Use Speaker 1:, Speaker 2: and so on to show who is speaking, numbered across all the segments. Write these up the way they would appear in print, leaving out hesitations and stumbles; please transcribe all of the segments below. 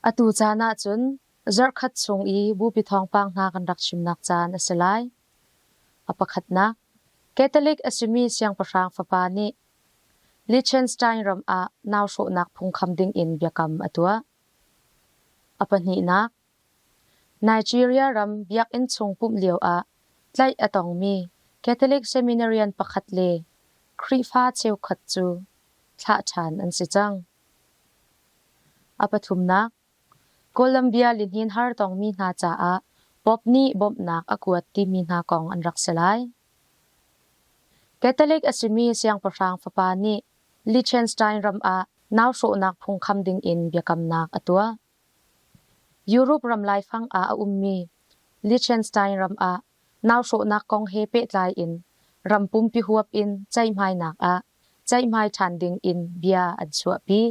Speaker 1: Atu caan ahcun zarhkhat chung i bupi thawngpang hna kan rak chimnak caan a si lai. A pakhatnak, Catholic a simi siangpahrang fapa nih Liechtenstein ram ah nau hrawhnak phungkham dingin biakam a tuah. A pahnihnak, Nigeria ram biakinn chung pumh lioah tlaih a tongmi Catholic seminarian pakhat le Khrihfa cheukhat cu thlah ṭhan an si cang. A pathumnak, Colombia lihnin har tongmi hna caah Pope nih bawmhnak a kuat timi hna kong an rak si lai. Catholic a simi siangpahrang fapa nih Liechtenstein ram ah nau hrawhnak phungkham dingin biakamnak a tuah. Europe ram laifang ah a ummi Liechtenstein ram ah nau hrawhnak kong he pehtlai in ram pumpi huap in ceihmainak ah ceihmai ṭhan ding in bia an chuahpi.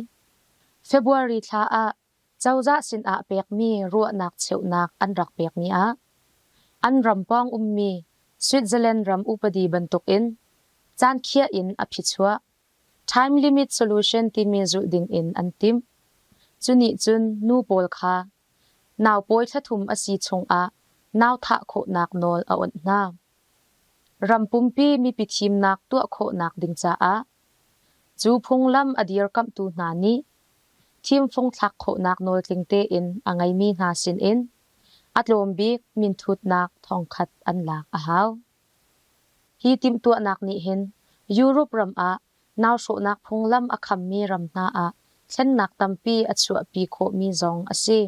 Speaker 1: February thla ah cozah sinah pekmi ruahnak cheuhnak an rak pekmi ah an ram pawng ummi Switzerland ram upadi bantukin caan khiah in a phichuah time limit solution timi zulh ding in an timh. Cu nih cun nu pawl kha naupawi thla thum a si chungah nau thah khawhnak nawl a awnh hna. Ram pumpi mipi thimnak tuah khawhnak ding caah cu phunglam a dirkamhtu hna nih thimfung thlak khawhnak nawl tling tein a ngeimi hna sinin a tlawm bik minthutnak thongkhat an lak a hau. Hi timhtuahnak nih hin Europe ram ah nau hrawhnak phunglam a khammi ram hna ah thlennak tampi a chuahpi khawhmi zong a si.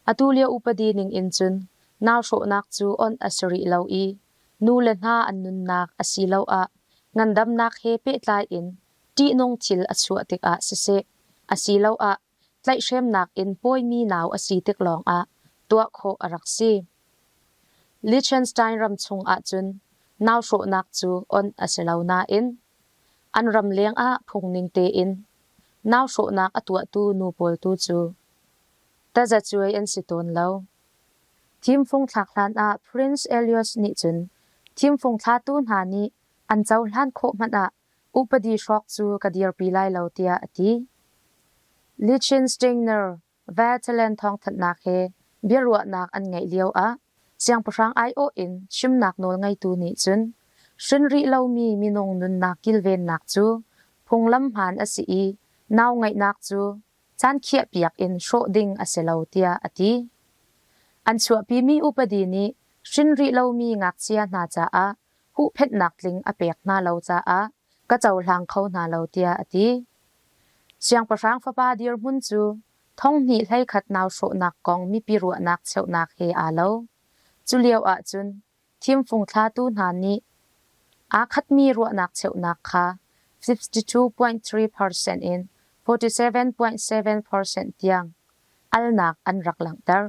Speaker 1: Atu lio upadi ning in cun nau hrawhnak cu onh a si rih lo i nu le hna an nunnak asiloah ngandamnak he pehtlai in ṭihnung thil a chuah tikah siseh, asiloah tlaihhremnak in pawimi nau a si tik lawngah tuah khawh a rak si. Liechtenstein ram chung ahcun nau hrawhnak cu onh a si lo nain an ram lengah phungning tein nau hrawhnak a tuahtu nu pawl tu cu tazacuai an si tawn lo. Thimfung thlak hlanah Prince Elios nih cun thimfung thlatu hna nih an cohlan khawh hmanh ah upadi hrawk cu ka dirpi lai lo tiah a ti. Liechtensteiner Vatican thawngthanhnak he biaruahnak an ngeih lioah siangpahrang aiawh in chimnak nawl ngeitu nih cun hrin rih lomi minung nunnak kilvennak cu phunglam hmaan a si i nau ngeihnak cu caan khiahpiak in hrawh ding a si lo tiah a ti. An chuahpimi upadi nih hrin rih lomi ngakchia hna caah huhphenhnak tling a pek hna lo caah ka cohlang kho hna lo tiah a ti. Siangpahrang fapa dirhmun cu thonghnih 11 nau hrawhnak kong mipi ruahnak cheuhnak he aa lo. Cu lio ahcun thimfung thlatu hna nih aa khatmi ruahnak cheuhnak kha 52.3% in 47.7% tiang alnak an rak langhter.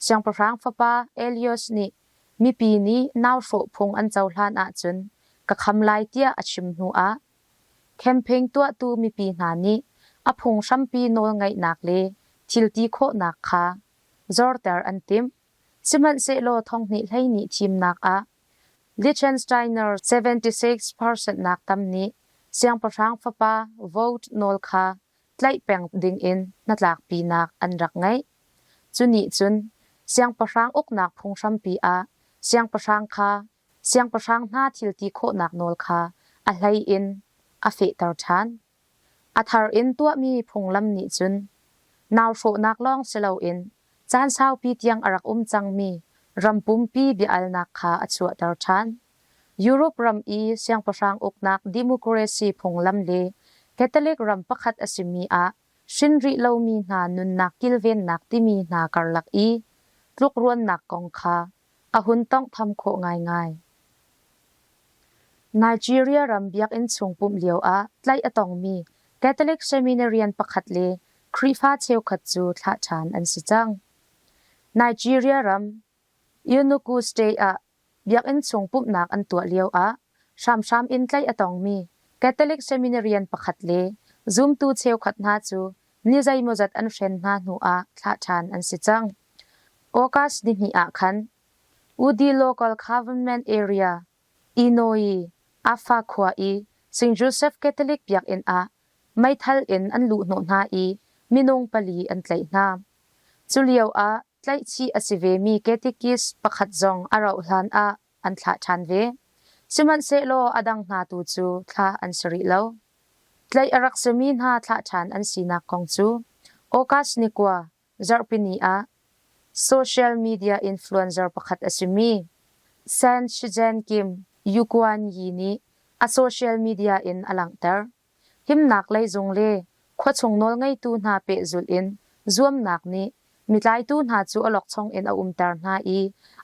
Speaker 1: Siangpahrang fapa Elios nih mipi nih nau hrawh phung an cohlan ahcun ka kham lai tiah a chim hnu ah Campaign tuahtu mipi hna nih a phunghrampi nawlngeihnak le thilti khawhnak kha zorter an timh. Sihmanhsehlaw thonghnih 12 thimnak ah Liechtensteiner 76% nak tam nih siangpahrang fapa vote nawl kha tlaih peng dingin hnatlakpinak an rak ngeih. Cu nih cun siangpahrang uknak phunghrampi ah siangpahrang kha Siangpahrang hna thil ti khawhnak nawl kha a hlei in a fehter ṭhan. A thar in tuahmi phunglam nih cun nau hrawhnak lawng si loin caan saupi tiang a rak um cangmi ram pumpi bia-alnak kha a chuahter ṭhan. Europe ram i siangpahrang uknak democracy phunglam le Catholic ram pakhat a simi ah hrin rih lomi hna nunnak kilvennak timi hna karlak i tlukruannak kong kha a hun tawnghtham khawh ngaingai. Nigeria ram biakinn chung pumh lioah tlaih a tongmi Catholic seminarian pakhat le Khrihfa cheukhat cu thlah ṭhan an si cang. Nigeria ram Enugu State ah biakinn chung pumhnak an tuah lioah hramhram in tlaih a tongmi Catholic seminarian pakhat le zumtu cheukhat hna cu ni zeimawzat an hren hna hnuah thlah ṭhan an si cang. August nihnih ah khan Udi Local Government Area, Inoi, Afa khua i St. Joseph Catholic biakinn ah meithal in an luhhnawh hna i minung pali an tlaih hna. Culio ah tlaihchih a si vemi catechist pakhat zong a rauh hlan ah an thlah ṭhan ve. Sihmanhsehlaw a dang hna tu cu thlah an si rih lo. Tlaih a rak simi hna thlah ṭhan an sinak kong cu August ni 9, zarhpini ah social media influencer pakhat a simi San Shijen Kim Yukuan Yi nih a social media in a langhter. Himnak lei zung le khuachung nawlngeitu hna pehzulh in zuamnak nih mitlaitu hna cu awlokchong in a umter hna i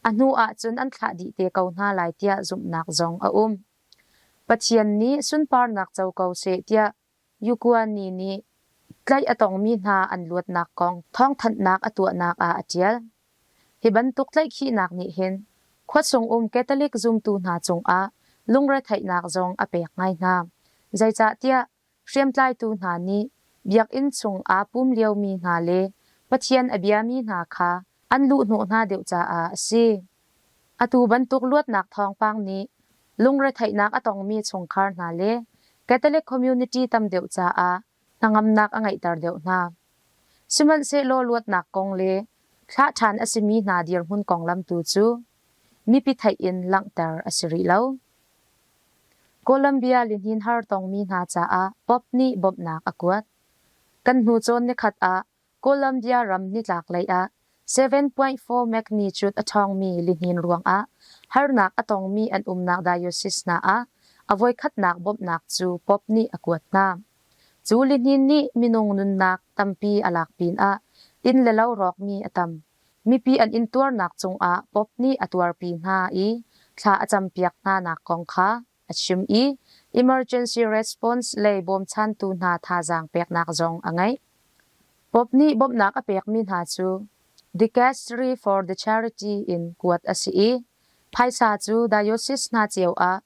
Speaker 1: a hnu ahcun an thlah dih te ko hna lai tiah zumhnak zong a um. Pathian nih sunparnak co ko seh tiah Yukuani nih tlaih a tongmi hna an luatnak kong thawngthanhnak a tuahnak ah a ṭial. Hi bantuk tlaihkhihnak nih hin khuachung um Catholic zumtu hna cungah lungretheihnak zong a pek ngai hna. Zeicahtiah hriamtlaitu hna nih biakinn chung aa pum liomi hna le Pathian a biami hna kha an luhhnawh hna deuh caah a si. Atu bantuk luatnak thawngpang nih lungretheihnak a tongmi chungkhar hna le Catholic community tam deuh caah hnangamnak a ngeihter deuh hna. Sihmanhsehlaw luatnak kong le thlah ṭhan a simi hna dirhmun konglam tu cu mipi theih in langhter a si rih lo. Colombia lihnin har tongmi hna caah Pope nih bawmhnak a kuat. Kan hnu cawn nikhat ah Colombia ram nitlaklei ah 7.4 magnitude a ṭhawngmi lihnin ruangah harnak a tongmi an umnak diocese hna ah a voikhatnak bawmhnak cu Pope nih a kuat hna. Cu lihnin nih minung nunnak tampi a lak pinah inn le lo rawkmi a tam. Mipi an intuarnak cungah Pope nih a tuarpi hna i thla a campiak hnanak kong kha a chim i emergency response lei bawmchantu hna thazaang peknak zong a ngeih. Pope nih bawmhnak a pekmi hna cu Dicastery for the Charity in kuat a si i phaisa cu diocese hna cio ah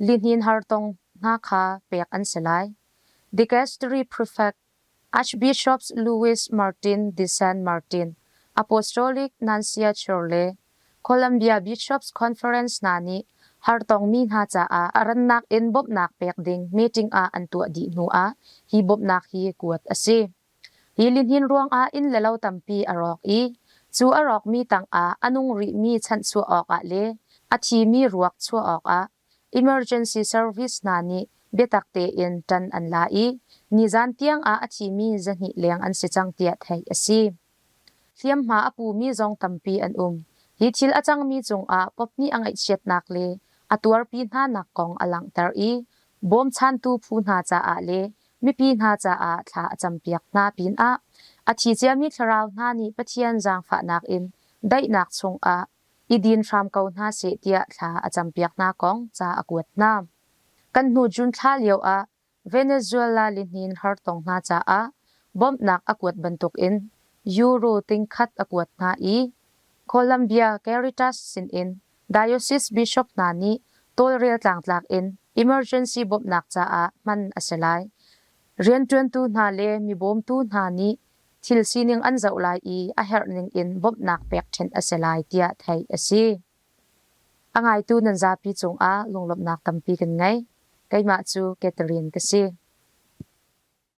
Speaker 1: lihnin hartong hna kha pek an si lai. Dicastery Prefect Archbishop Luis Martin de San Martin, Apostolic Nunciature le Columbia Bishops Conference hna nih hartongmi hna caah a rannak in bawmhnak pek ding meeting ah an tuah dih hnuah hi bawmhnak hi kuat a si. Hi lihnin ruangah inn le lo tampi a rawk i cu a rawkmi tangah a nung rihmi chanhchuah awkah le a thimi ruak chuah awkah emergency service hna nih biatak tein ṭan an la i nizan tiangah a thimi 200 leng an si cang tiah theih a si. Hliamhma a pumi zong tampi an um. Hi thil a cangmi cungah Pope nih a ngaihchiatnak le a tuarpi hnanak kong a langhter i bawmchantu phu hna caah le mipi hna caah thla a campiak hna pinah a thi ciami thlarau hna nih Pathian zaangfahnak in daihnak chungah i din hram ko hna seh tiah thla a campiak hna kong ca a kuat hna. Kan hnu June thla lioah Venezuela lihnin hartong hna caah bawmhnak a kuat bantukin euro tingkhat a kuat hna i Colombia Caritas sinin diocese bishop hna nih tawlrel tlangtlak in emergency bawmhnak caah hman a si lai. Rianṭuantu hna le mi bawmtu hna nih thil sining an zoh lai i a herh ningin bawmhnak pekṭhenh a si lai tiah theih a si. A ngaitu nan zapi cungah lunglawmhnak tampi kan ngei. Keimah cu Catherine ka si.